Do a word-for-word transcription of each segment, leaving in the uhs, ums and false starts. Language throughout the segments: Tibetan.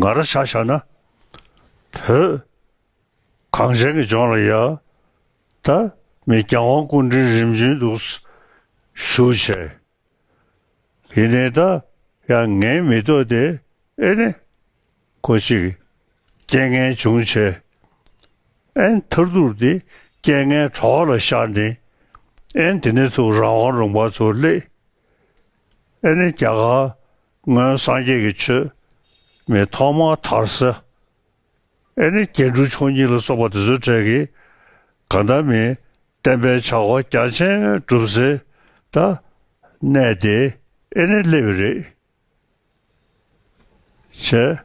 ང་རང་ཆ་བཞག་ན། བོད་གངས་ཅན་གྱི་ལྗོངས་ལ་ཡ། ད་མི་རྒྱལ་དབང་སྐུ་ཕྲེང་རིམ་བྱོན་དུ་བཞུགས་བྱས། ཡིན་ནའི་ད་ཡང་ངའི་མི་ཐོག་དེ་ཨེ་ནི་ཁོ་ཅིག་རྐྱེན་ངན་བྱུང་བྱས། ཨེ་མཐར་ཐུག་དེ་རྐྱེན་ངན་གྲོགས་ལ་ཤར་ནས། ཨེ་དེ་ནས་ཚུར་རང་དབང་ལུང་པ་ཚུར་སླེབས། ཨེ་ནི་རྒྱ་གར་སྔོན་སངས་རྒྱས་ཀྱི་ཆོས་མི་ཐོག་མར་དར་ས། ཨེ་ནི་རྒྱན་དྲུག་མཆོག་གཉིས་ལ་སོགས་པ་དེ་ཚོའི་གྲས་ཀྱི་གང་ལྟར་མི་བསྟན་པའི་བྱ་བ་རྒྱ་ཆེན་སྒྲུབ་སའི་ད་གནས་དེ་ཨེ་ནི་སླེབས་པ་རེད། བྱས།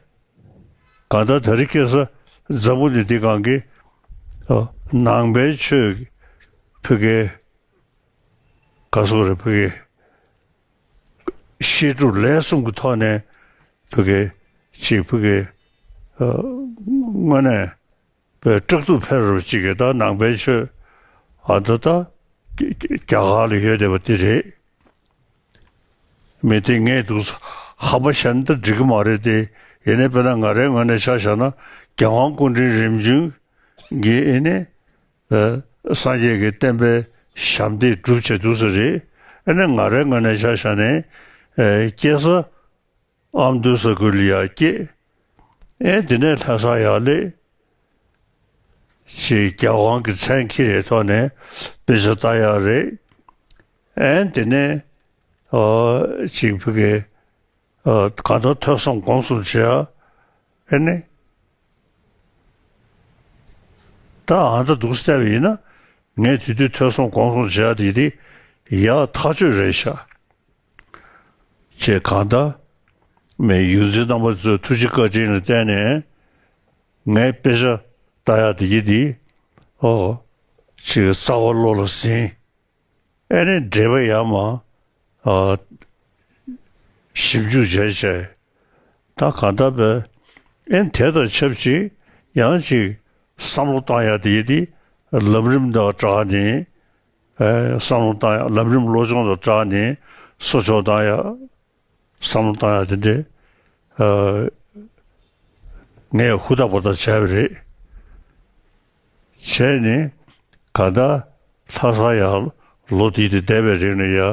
གང་ལྟར་དེ་རིང་ཁ་སང་འཛམ་བུ་གླིང་འདིའི་སྒང་གི་ཨ་ནང་པའི་ཆོས་ཀྱི་ཕ་གིའི་ག་ཟེར་དགོས་རེད། ཕ་གིའི་བཤད་སྒྲུབ་ལས་གསུམ་གྱི་ཐོག་ནས་ཕ་གིའི་ཅིག་ཕ་གིའི་ཨ་དངོས་གནས་པའི་སྐྲག་སྡུག་འཕེལ་རབས་ཅིག་གི་ད་ནང་པའི་ཆོས་ཨ་ད་ད་རྒྱ་རྒྱ་གར་ལ་ཡོད་བསྡད་པ་འདི་རེད། མི་དེ་ངས་འདུག་ཧ་མ་ཤ་ན་ད་འགྲིག་གི་མ་རེད་དེ། ཡིན་ནའི་དཔེར་ན་ང་རའི་ངོས་ནས་ཆ་བཞག་ན་རྒྱལ་དབང་སྐུ་ཕྲེང་རིམ་བྱོན་གྱི་ཨེ་ནི་ཨ་སངས་རྒྱས་ཀྱི་བསྟན་པའི་ཞབས་འདེགས་སྒྲུབ་བྱས་འདུག་ས་རེད། ཨེ་ནི་ང་རའི་ངོས་ནས་ཆ་བཞག་ནས་ཨ་སྐྱེས་ས་ཨ་མདོ་ས་ཁུལ་ལ་ཡར་སྐྱེས། ཨེ་དེ་ནས་ལྷ་སར་ཡར་སླེབས། ཅིག་རྒྱལ་དབང་གི་མཚན་འཁྱེར་བའི་ཐོག་ནས་དཔེ་ཆ་ལྟ་ཡག་རེད། ཨེ་དེ་ནས་ཨ་ཅིག་ཕ་གི་ཨ་གང་ལྟར་ཐོས་བསམ་སྒོམ་གསུམ་བྱེད་ཡག་ཨེ་ནི། ད་ཨ་ད་འདུག་སེ་བལྟས་པ་ཡིན་ན། ངས་དེ་དུས་ཐོས་བསམ་སྒོམ་གསུམ་བྱེད་ཡག་དེ་དེ་ཡག་ཐག་ཆོད་རེད་ཤག་ཅེས་གང་ལྟར་མི་ཡོངས་འཛིན་རྣམ་པ་ཚོའི་ཐུགས་རྗེ་བཀའ་དྲིན་ལ་བརྟེན་ནས་ངའི་དཔེ་ཆ་ལྟ་ཡག་དེ་ཡི་དེ་ཨོ་ཅིག་རྩ་བ་བློ་ལ་ཟིན། ཨེ་ནི་འགྲེལ་པ་ཡར་མར་ཨ་ཞིབ་འཇུག་བྱས་བྱས། ད་གང་ལྟར་བས་ཨེ་ནི་དེ་དང་ཆབས་ཅིག་ཡང་ཅིག་བསམ་བློ་བཏང་ཡག་དེ་ཡི་དེ་ལམ་རིམ་དང་སྦྲགས་ནས། ཨེ་བསམ་བློ་བཏང་ཡག་ལམ་རིམ་བློ་སྦྱོང་དང་སྦྲགས་ནས་གསོ་སྐྱོང་བཏང་ཡག་བསམ་བློ་བཏང་ཡག་དེ་འདྲས་ཨ་ངས་ཧུར་ཐག་པ་ཐག་བྱས་པ་རེད། བྱས་ནས་གང་ལྟར་ལྷ་ས་ཡར་ལོ་དེ་དེ་བསྡད་པའི་རིང་ལ་ཡ་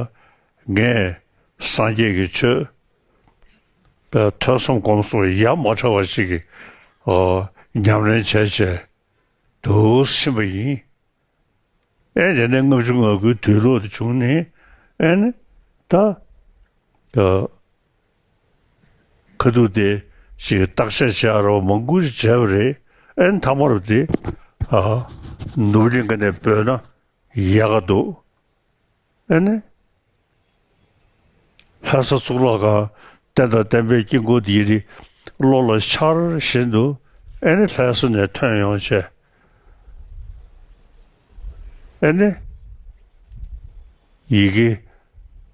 ངས་སངས་རྒྱས་ཀྱི་ཆོས་ཐོས་བསམ་སྒོམ་གསུམ་ཡ་མ་བྲལ་བ་ཞིག་གི་ཨ་ཉམས་ལེན་བྱས་བྱས་འདུག་ཕྱིན་པ་ཡིན། ཨེ་དེ་ནས་ལྔ་བཅུ་ང་དགུའི་དུས་ལོག་དེ་བྱུང་ནས་ཨེ་ནི་ད་ཨ་ཁ་ཐུག་དེ་ཅིག་བརྟག་དཔྱད་བྱེད་ཡག་རོགས་མང་པོ་ཞིག་བྱས་པ་རེད། ཨེ་ནི་མཐའ་མར་དེ་ཨ་ནུབ་གླིང་ག་ནས་བོད་ན་ཡག་ག་འདུག་ཨེ་ནི། ལྷ་ས་གཙུག་ལག་ཁང་རྟེན་དང་བརྟེན་པའི་དཀྱིལ་འཁོར་འདི་ཡི་བློ་ལ་འཆར་བཞིན་དུ་ཨེ་ནི་ལྷ་ས་ནས་ཐོན་ཡོང་བྱས། ཨེ་ནི་ཡི་གེ་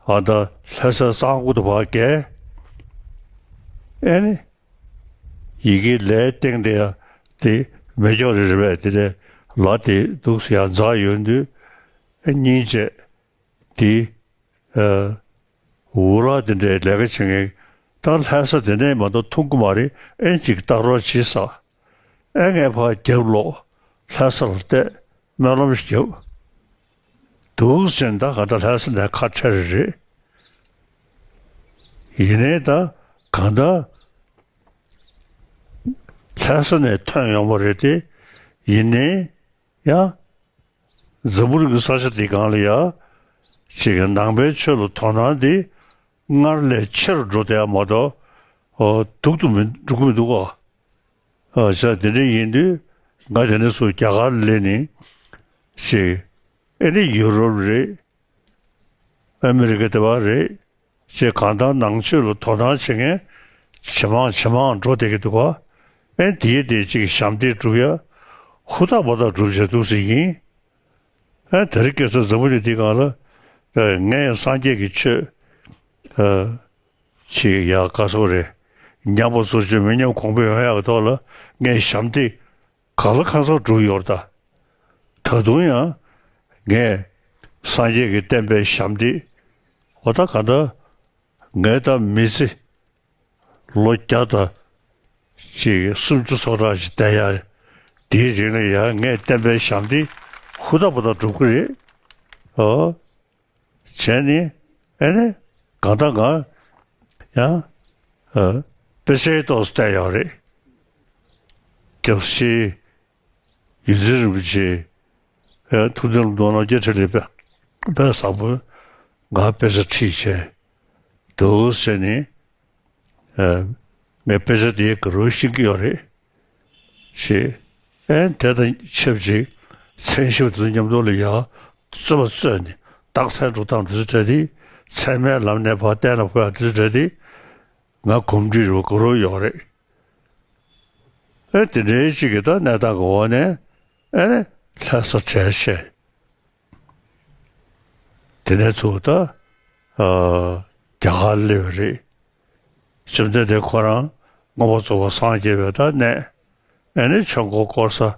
ཨ་ད་ལྷ་ས་གཙང་པོ་དུ་བ་བརྒལ། ཨེ་ནི། ཡི་གེ་ལས་སྟེང་དེ་ཡང་དེ་མེ་སྒྱོགས་རེ་རེ་བས་དེ་ལས་ལ་དེ་འདུག་སེ་ཡང་འཛག་ཡོང་དུས་ཨེ་སྙིང་རྗེ་དེ་ཨ་འུ་ར་དེ་འདྲའི་ལས་ཀ་བྱེད་མཁན་ད་ལྷ་ས་དེ་ནས་མ་གཏོགས་མཐོང་གི་མ་རེད། ཨེ་ཅིག་ལྟ་རོགས་བྱེད་ས། ཨེ་ངས་ཕར་རྒྱབ་ལོག་ལྷ་ས་ལ་བལྟས། སྨོན་ལམ་ཞིག་བརྒྱབ། འདུག་ཟེར་ན་ད་ག་ད་ལྷ་ས་ནས་ཁ་བྲལ་རེད། ཡིན་ནའི་ད་ག་ད་ལྷ་ས་ནས་ཐོན་ཡོང་བ་རེད་དེ། ཡིན་ནའི་ཡང་འཛམ་བུ་གླིང་གི་ས་ཆ་འདི་སྒང་ལ་ཡ་ཅིག་ནང་པའི་ཆོས་ལ་དོ་སྣང་འདི་སྔར་ལས་ཆེ་རུ་འགྲོ་བསྡད་ཡ་མ་གཏོགས་ཨོ་སྡུག་ཏུ་མི་འགྲོ་གི་མི་འདུག་ག་ཨ་ཅག་དེ་འདྲ་ཡིན་དུས་ང་དེ་ནས་ཚུར་རྒྱ་གར་སླེབས་ནས་ཅིག་ཨེ་ནི་ཡུ་རོབ་རེད། ཨ་མི་རི་ཀ་དེ་བ་རེད། ཅེས་གང་ལྟར་ནང་ཆོས་ལ་དོ་སྣང་བྱེད་མཁན་ཇེ་མང་ཇེ་མང་འགྲོ་བསྡད་ཀྱི་འདུག་ག་ཨེ་དེའི་དེ་ཅིག་ཞབས་འདེགས་སྒྲུབ་ཡ་ཧུར་ཐག་པ་ཐག་སྒྲུབ་བྱས་འདུག་ཟེར་ཡིན། ཨེ་དེ་རིང་ཁ་སང་འཛམ་བུ་གླིང་འདི་སྒང་ལ་ཨེ་ངས་སངས་རྒྱས་ཀྱི་ཆོས་ཨེ་ཅིག་ཡག་ག་སོགས་རེད། ཉམས་པ་སོར་ཆུད་མི་ཉམས་གོང་འཕེལ་ཡོང་ཡག་གི་ཐོག་ལ་ངས་ཞབས་འདེགས་གང་ལ་གང་འཚམ་སྒྲུབ་ཡོད་རེད་ད། ད་དུང་ཡང་ངས་སངས་རྒྱས་ཀྱི་བསྟན་པའི་ཞབས་འདེགས་འོ་ད་ག་ད་ངས་ད་མི་ཚེ་ལོ་བརྒྱ་དང་ ཅིག་སུམ་ཅུ་སོ་གྲངས་ཤིག་བསྡད་ཡ། དེའི་རིང་ལ་ཡང་ངས་བསྟན་པའི་ཞབས་འདེགས་ཧུར་ཐག་པ་ཐག་སྒྲུབ་ཀྱི་རེད། ཨོ། བྱས་ནས་ཨེ་ནས་གང་ལྟར་ང་ཡང་ཨ་དཔེ་ཆའི་ཐོག་བལྟས་ཡོད་རེད། སྐྱབས་རྗེ་ཡོངས་འཛིན་རིན་པོ་ཆེ་ཨ་ཐུགས་དམ་ལ་མདོ་ནང་བརྒྱ་ཁྲི་ལས་དཔེ་དཔེ་བཟང་པོ་ང་དཔེ་ཆ་ཁྲིད་བྱས་འདུག་ཟེར་ནས། ཨ། ངས་དཔེ་ཆ་དེའི་ག་རུ་ཤེས་ཀྱི་ཡོད་རེད། ཞེས། ཨེ་དེ་དང་ཆབས་ཅིག་མཚན་ཞབས་དེ་ཚོ་མཉམ་དུ་ལ་ཡང་རྩོད་པ་རྩོད་ནས་རྟགས་མཚན་སྒྲུབ་སྟངས་དེ་ཚོ་སྤྲད་དེ། ཚད་མའི་ལམ་ནས་ཕར་གཏན་ལ་ཕབ་ཡག་དེ་ཚོ་སྤྲད་དེ། ང་གོམས་འདྲིས་རུ་ག་རུ་ཡོད་རེད། ཨེ་དེ་འདྲའི་ཅིག་གི་ད་གནས་སྟངས་ཀྱི་འོག་ནས་ཨེ་ནས་ལྷ་ས་གྲལ་བཤད། དེ་ནས་ཚུར་ད་ཨ་རྒྱ་གར་སླེབས་པ་རེད། བཅོམ་ལྡན་འདས་ཁོ་རང་མངོན་པར་རྫོགས་པར་སངས་རྒྱས་པའི་ད་གནས། ཨེ་ནི་ཆོས་འཁོར་བསྐོར་ས།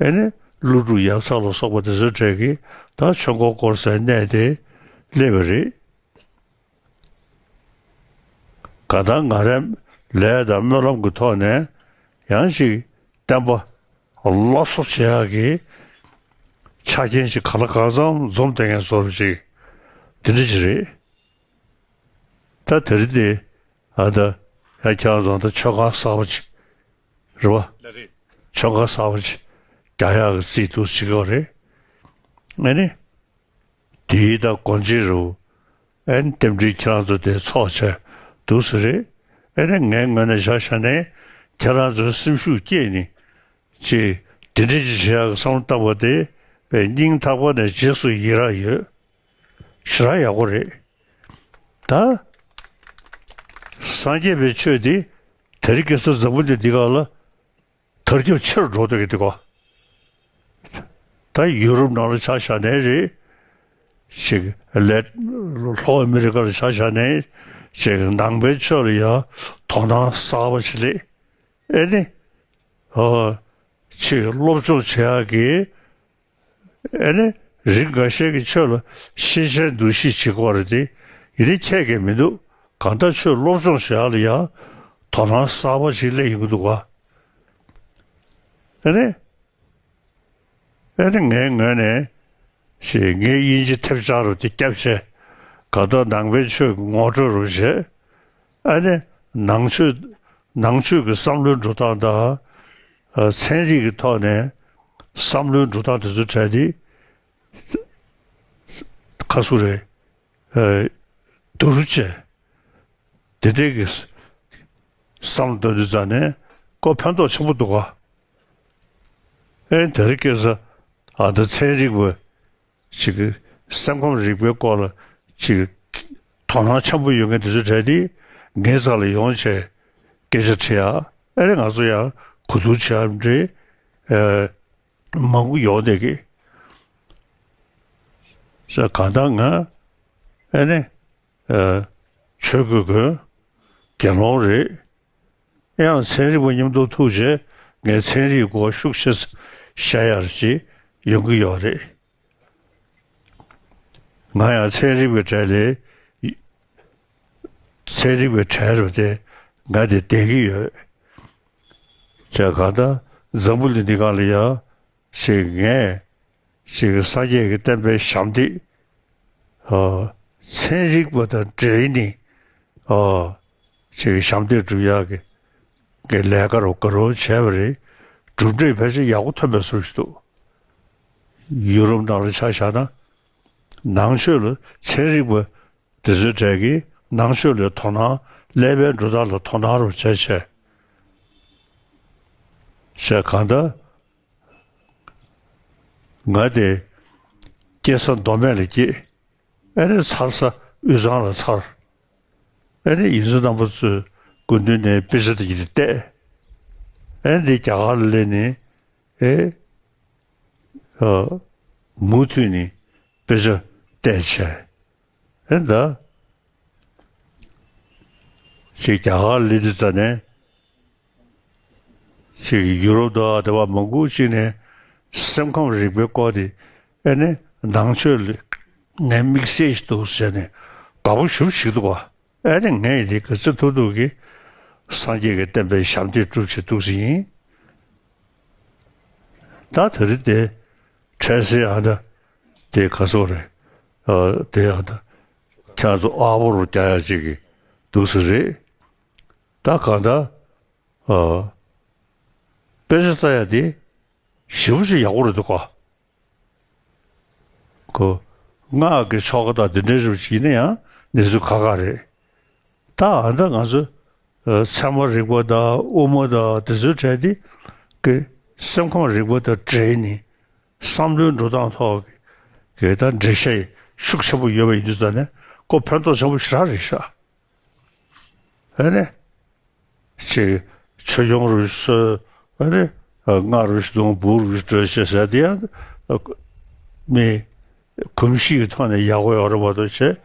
ཨེ་ནི་ཀླུ་སྒྲུབ་ཡབ་ཚང་ལ་སོགས་པ་དེ་ཚོའི་གྲས་ཀྱིས་ད་ཆོས་འཁོར་བསྐོར་སའི་གནས་དེ་སླེབས་པ་རེད། གང་ལྟར་ང་རའི་ལས་དང་སྨོན་ལམ་གྱི་ཐོག་ནས་ཡང་ཅིག་བསྟན་པ་སླར་གསོ་བྱེད་ཡག་གི་ཆ་རྐྱེན་ཅིག་གང་ལ་གང་འཚམ་འཛོམས་བསྡད་མཁན་བཟོ་འདྲ་ཅིག་དེ་འདྲ་ཅིག་རེད། ད་དེ་རིང་འདི་ཨ་ད་ཡ་ཁྱེད་རང་ཚོ་ད་ཆོས་ཁང་གསར་པ་ཅིག་རེད་བ། ལགས་རེད། ཆོས་ཁང་གསར་པ་ཅིག་རྒྱག་ཡག་གི་རྩིས་འདུག་བྱེད་ཀྱི་ཡོད་རེད། ཨ་ནི། དེའི་ད་སྒོ་འབྱེད་རུ། ཨ་ནི་རྟེན་འབྲེལ་ཁྱེད་རང་ཚོ་དེ་ཚོགས་བྱས་འདུག་ཟེར་རེད། ཨ་ནི་ངའི་ངོས་ནས་ཆ་བཞག་ནས་ཁྱེད་རང་ཚོའི་སེམས་ཤུགས་བསྐྱེད་ནས། ཅིག་དེ་འདྲ་ཅིག་བྱེད་ཡག་གི་བསམ་བློ་བཏང་བ་དེ་སྙིང་ཐག་པ་ནས་རྗེས་སུ་ཡི་རང་ཡོད། ཞེ་དྲག་ཡག་པོ་རེད། ད་སངས་རྒྱས་པའི་ཆོས་འདི་དེ་རིང་ཁ་སང་འཛམ་བུ་གླིང་འདི་སྒང་ལ་དར་ཁྱབ་ཆེ་རུ་འགྲོ་བསྡད་ཀྱི་འདུག་ག་ད་ཡུ་རོབ་ནང་ལ་ཆ་བཞག་ནའི་རེད། ཅིག་ལས་ལྷོ་ཨ་མི་རི་ཀ་ལ་ཆ་བཞག་ནའི་ཅིག་ནང་པའི་ཆོས་ལ་ཡང་དོ་སྣང་གསར་པ་ཞིག་སླེབས། ཨེ་ནི། ཨོ། ཅིག་སློབ་སྦྱོང་བྱེད་ཡག་གི། ཨེ་ནི། རིགས་འགའ་ཤས་ཀྱིས་ཆོས་ལ་ཤེས་བྱའི་འདུ་ཤེས་བྱེད་ཀྱི་ཡོད་རེད་དེ། ཡིན་ནའི་ཁྱད་ཀྱང་མི་འདུག་གང་ལྟར་ཆོས་སློབ་སྦྱོང་བྱེད་ཡག་ལ་ཡང་དོ་སྣང་གསར་པ་ཞིག་སླེབས་ཡོང་གི་འདུག་ག་ཨེ་ནི། ཨེ་ནི་ངའི་ངོས་ནས་ཞེས་ངའི་དབྱིན་ཇི་ཐེབས་ཆག་རུ་དེ་བརྒྱབ་བྱས། གང་ལྟར་ནང་པའི་ཆོས་ཀྱི་ངོ་སྤྲོད་རུ་བྱས། ཨ་ནི་ནང་ཆོས་ནང་ཆོས་ཀྱི་བསམ་བློའི་འགྲོ་སྟངས་དང་། ཨ། ཚན་རིག་གི་ཐོག་ནས་བསམ་བློའི་འགྲོ་སྟངས་དེ་ཚོ་བྲལ་ཏེ། ཁ་སུ་རེད། ཨ། བསྡུར་བྱས། དེ་འདྲའི་གི་བསམ་བློ་གཏོང་དུས་ཙང་ནས་ཁོ་ཕན་ཐོགས་ཆེན་པོ་འདུག་ག་ཨེ་དེ་རིང་ཁ་སང་ཨ་ད་ཚན་རིག་པ་ཅིག་གིས་སེམས་ཁམས་རིག་པའི་སྐོར་ལ་ཅིག་དོ་སྣང་ཆེན་པོ་ཡོད་མཁན་དེ་ཚོ་གྲས་དེ་ངའི་རྩ་ལ་ཡོང་བྱས་སྐད་ཆ་དྲི་ཡ། ཨེ་རེད། ང་ཚོ་ཡང་གོ་བསྡུར་བྱེད་ཡ་འདྲ་ཨེ་མང་པོ་ཡོང་བསྡད་ཀྱི། ས་གང་ལྟར་ང་ཨེ་ནི་ཨེ་ཆོས་གོས་གོན་དགེ་སློང་རེད། ཡང་ཚན་རིག་པ་མཉམ་དུ་ཐུག་བྱས་ངས་ཚན་རིག་སྐོར་ཤུགས་ཆེ་བཤད་ཡ་ཅིག་ཡོང་གི་ཡོད་རེད། ང་ཡང་ཚན་རིག་པའི་གྲས་ལས་ཚན་རིག་པའི་གྲས་རུ་དེ་ང་དེ་བསྡད་ཀྱི་ཡོད། བྱས་གང་ལྟར་འཛམ་བུ་གླིང་འདི་སྒང་ལ་ཡང་ཞིག་ངས་ཞིག་སངས་རྒྱས་ཀྱི་བསྟན་པའི་ཞབས་འདེགས། ཨ། ཚན་རིག་པ་དང་འབྲེལ་ནས། ཨ། ཅིག་ཞབས་འདེགས་སྒྲུབ་ཡག་གི་གི་ལས་ཀ་རུ་ག་རུ་བྱས་པ་རེད། གྲུབ་འབྲས་ཕལ་ཆེར་ཡག་པོ་ཐོན་པའི་བཟོ་ཞིག་འདུག་ཡུ་རོབ་ནང་ལ་ཆ་བཞག་ན། ནང་ཆོས་ལ་ཚན་རིག་པ་དེ་ཚོའི་གྲས་ཀྱིས་ནང་ཆོས་ལ་དོ་སྣང་། ཀླད་པའི་འགྲོ་སྟངས་ལ་དོ་སྣང་རུ་བྱས་བྱས། བྱས་གང་ལྟར། ང་དེ་སྐྱེ་ས་མདོ་སྨད་ལ་སྐྱེས། ཨེ་ནི་འཚར་ས་དབུས་གཙང་ལ་འཚར། ཨེ་ནི་ཡོངས་འཛིན་རྣམ་པ་ཚོའི་སྐུ་མདུན་ནས་དཔེ་ཆ་དེ་གྱིས་བལྟས། ཨེ་ནི་རྒྱ་གར་ལ་སླེབས་ནས་ཨེ། ཨ། མུ་མཐུད་ནས་དཔེ་ཆ་བལྟས་བྱས། ཨེ་ད། ཅིག་རྒྱ་གར་སླེབས་དུས་ཙ་ནས། ཅིག་ཡུ་རོབ་དང་དེ་བ་མང་པོ་ཅིག་ནས་སེམས་ཁམས་རིག་པའི་སྐོར་དེ་ཨེ་ནི་ནང་ཆོས་ལ་ནས་དམིགས་བསལ་ཞིག་འདུག་ཟེར་ནས་དགའ་པོ་ཞེ་པོ་ཞིག་འདུག་ག་ཨེ་ནི་ངས་དེ་ག་ཚོད་ཐུབ་ཐུབ་ཀྱིས་ སངས་རྒྱས་ཀྱི་བསྟན་པའི་ཞབས་འདེགས་སྒྲུབ་བྱེད་འདུག་སེ་ཡིན། ད་དེ་རིང་དེ་འཕྲལ་སེལ་ཨ་ད་དེ་ག་སོག་རེད། ཨ་དེ་ཨ་ད་ཁྱེད་ཚོ་ཨ་བོ་རུ་རྒྱག་ཡ་ཅིག་གི་འདུག་སེ་རེད། ད་གང་ལྟར་ཨ་དཔེ་ཆ་ལྟ་ཡ་དེ་ཞེ་པོ་ཅིག་ཡག་པོ་རེད་འདུག་ག་ཁོ་སྔགས་ཀྱི་ཆོ་ག་དང་དེ་འདྲའི་རིགས་ཡིན་ན་ཡང་གནས་ཚུལ་ཁག་ཁག་རེད། ད་ཨ་ད་ང་ཚོ་ཚད་མ་རིག་པ་དང་དབུ་མ་དང་དེ་ཚོའི་གྲས་དེ་གི་སེམས་ཁམས་རིག་པ་དང་འབྲེལ་ནས་བསམ་བློའི་འགྲོ་སྟངས་ཐོག་གི་ད་འགྲེལ་བཤད་ཤུགས་ཆེན་པོ་ཡོད་པ་ཡིན་དུས་ཙང་ནས་ཁོ་ཕན་ཐོགས་ཆེན་པོ་ཞེ་དྲག་རེད་ཤག་ཨེ་ནས། ཅིག་ཆོས་སྐྱོང་རུ་སོ་ཨ་ནི་སྔགས་རུ་གདོང་འབུར་རུ་སྤྲོད་བྱེད་ཟེར་དེ་ཡང་མི་གོམས་གཤིས་ཀྱི་ཐོག་ནས་ཡག་པོ་ཡོད་རེད་མ་གཏོགས་བྱས་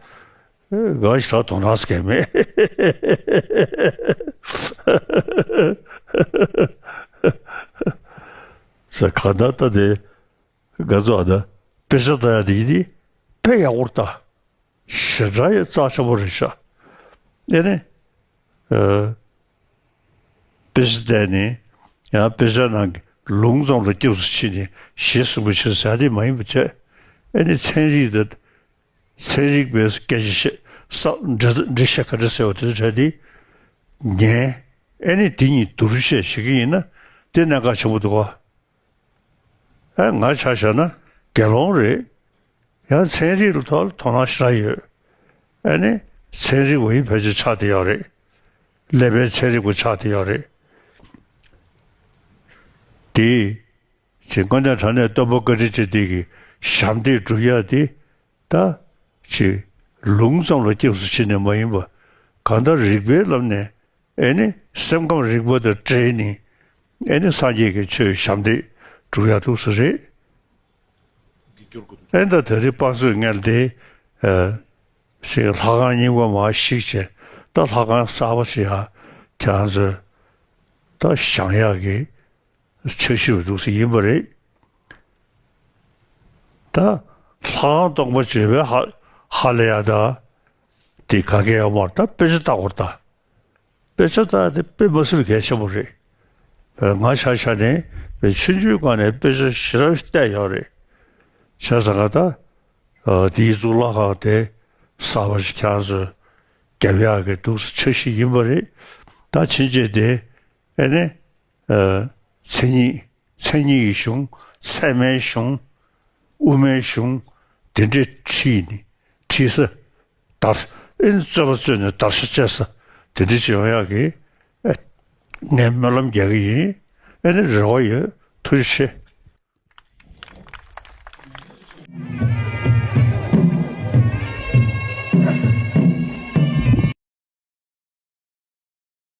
ང་ཞེ་དྲག་དོ་སྣང་སྐྱེ་མེད། ཟེར་གང་ལྟར་ལྟ་དེ་ང་ཚོ་ཨ་ད་དཔེ་ཆ་ལྟ་ཡ་དེ་ཡིན་དེ་དཔེ་ཡག་པོར་ལྟ། ཞེ་དྲག་ཡ་རྩ་ཆེན་པོ་རེད་ཤག་ཨེ་ནི། ཨ། དཔེ་ཆ་བལྟས་ནས་ཡང་དཔེ་ཆ་ནང་གི་ལུང་ཙམ་ལ་སྐྱབས་སུ་མཆི་ནས་ཞེས་གསུངས་པ་ཕྱིར་ཟེར་དེ་མ་ཡིན་པ་བྱས། ཨེ་ནི་ཚན་རིག་དང་ཚན་རིག་པའི་སྐད་ཆ་བཤད་ས་འགྲེལ་འགྲེལ་བཤད་ག་འདྲ་ཟེར་བ་དེ་འདྲ་དེ་ཉན། ཨེ་ནི་དེ་གཉིས་བསྡུར་བཤད་བྱེད་ཀྱི་ཡིན་ན་དེ་གནད་འགག་ཆེན་པོ་འདུག་ག་ཨ་ང་ཆ་བཞག་ན་དགེ་སློང་རེད། ཡང་ཚན་རིག་ལ་ཐོག་ལ་དོ་སྣང་ཞེ་དྲག་ཡོད། ཨ་ནི་ཚན་རིག་པ་ཡིན་ཕལ་ཆེར་ཆགས་བསྡད་ཡོད་རེད། ཀླད་པའི་ཚན་རིག་པ་ཆགས་བསྡད་ཡོད་རེད། དེ་ཅིག་དཀོན་མཆོག་གྲངས་མེད་སྟོན་པ་བཀའ་དྲིན་ཅན་དེ་གི་ཞབས་འདེགས་སྒྲུབ་ཡ་དེ་ད་ཅིག་ལུང་ཙམ་ལ་སྐྱབས་སུ་མཆི་ནས་མ་ཡིན་པ་གང་ལྟར་རིགས་པའི་ལམ་ནས། ཨེ་ནི་སེམས་ཁམས་རིག་པ་དང་འབྲེལ་ནས་ཨེ་ནི་སངས་རྒྱས་ཀྱི་ཆོས་ཞབས་འདེགས་སྒྲུབ་ཡག་འདུག་ས་རེད། ཨེ་ད་ད་རེས་དཔག་ཚོད་ངལ་ཏེ་ཨ་ཞིག་ལྷ་ཁང་རྙིང་པ་མར་བཤིག་བྱས་ད་ལྷ་ཁང་གསར་པ་ཞིག་ཡ་ཁྱེད་རང་ཚོས་ད་བཞེངས་ཡག་གི་འཆར་གཞི་རུ་འདུག་ས་ཡིན་པ་རེད། ད་ལྷ་ཁང་སྟོང་པ་བྱས་པའི་ཧ་ཧ་ལས་ཡ་ད་དེ་ག་གེ་ཡོད་མ་རེད། ད་དཔེ་ཆ་ལྟ་དགོས་རེད་ད། དཔེ་ཆ་ལྟ་དེ་དཔེ་མ་སྲིད་གལ་ཆེན་པོ་རེད། ང་ཆ་བཞག་ནས་དཔེ་ཆུང་ཆུང་སྒང་ནས་དཔེ་ཆ་ཞེ་དྲག་བལྟས་ཡོད་རེད། བྱས་ཙང་ང་ད་དེའི་གཙུག་ལག་ཁང་དེ་གསར་པ་ཞིག་ཁྱེད་རང་ཚོས་རྒྱབ་ཡག་གི་འདུག་ས་འཆར་གཞི་ཡིན་པ་རེད། ད་ཕྱིན་ཆད་དེ་ཨེ་ནི་མཚན་ཉིད་མཚན་ཉིད་ཀྱི་གཞུང་ཚད་མའི་གཞུང་དབུ་མའི་གཞུང་དེ་འདྲའི་ཁྲིད་ནས་ཁྲིད་ས་དར་ཨེ་ནི་རྩོད་པ་རྩོད་ནས་དར་ཤ་བཅད་ས་དེ་འདྲ་ཅིག་ཡོང་ཡག་གི་ཨེ་ངས་སྨོན་ལམ་རྒྱག་གི་ཡིན། ཨེ་ནི་རེ་བ་ཡོད། ཐུགས་རྗེ་ཆེ།